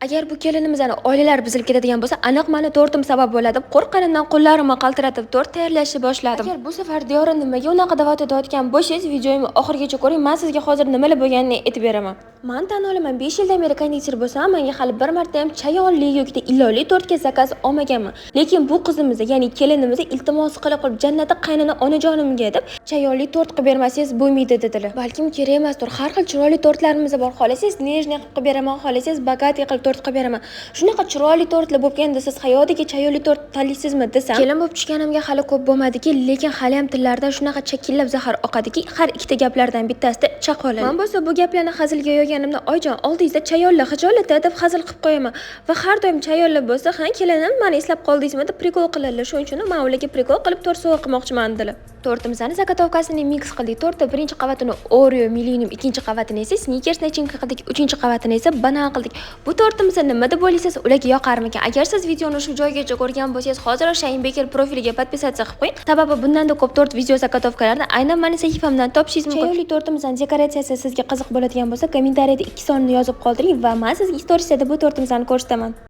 Agar bu kelinimizni oilalari buzilib ketadigan bo'lsa, aniq mani tortim sabab bo'ladi deb qo'rqqanimdan qo'llarimni qaltiratib tort tayyorlashni boshladim. Agar bu safar Diyora nimaga unaqa da'vat etayotgan bo'lsangiz, videomni oxirigacha ko'ring, men sizga hozir nimalar bo'lganini aytib beraman. Man tan olaman, 5 yildan beri konditer bo'lsam, menga hali bir marta ham chayonli yoki ilonli tortga zakaz olmaganman. Lekin bu qizimiz, ya'ni kelinimiz iltimos qilib qilib jannati qaynona onajonimga deb chayonli tort qilib bermasangiz bo'lmaydi dedilar. Balkim kerak emasdir. Har xil chiroyli tortlarimiz bor. Xohlasangiz нежный qilib qilib beraman, xohlasangiz богатый qilib tort qilib beraman. Shunaqa chiroyli tortlar bo'lib ketganda siz hayotidagi chayonli tort tanlaysizmi desam, kelin bo'lib tushganimga hali ko'p bo'lmadiki, lekin hali ham tillaridan shunaqa chakillab zahar oqadiki, har ikkita gaplardan bittasida chaqoladi. Men bo'lsa bu gaplarni hazilga yoyganimda, "Oyjon, oldingizda chayonlar xijolatda" deb hazil qilib qo'yaman. Va har doim chayonlar bo'lsa, "Ha, kelinim, mani eslab qoldingizmi?" deb прикол qiladilar. Shuning uchun men ularga прикол qilib tort sovg'a qilmoqchiman dedilar. Tortimizni заготовка sini mix qildik. Tortda birinchi qavatini Oreo, Millennium, ikkinchi qavatini esa Snickers начинка qildik, uchinchi qavatini esa banan qildik. Bu tortimizni nima deb o'ylaysiz, ularga yoqarmikan? Agar siz videoni shu joygacha ko'rgan bo'lsangiz, hozir Shayin Beker profiliga подписаться qilib qo'ying. Sababi bundanda ko'p tort video заготовка larni aynan mani sahifamdan topishingiz mumkin. Chayonli tortimizning dekoratsiyasi sizga qiziq bo'ladigan bo'lsa, kommentariyada 2 sonni yozib qoldiring va men sizga storiesda bu tortimizni ko'rsataman.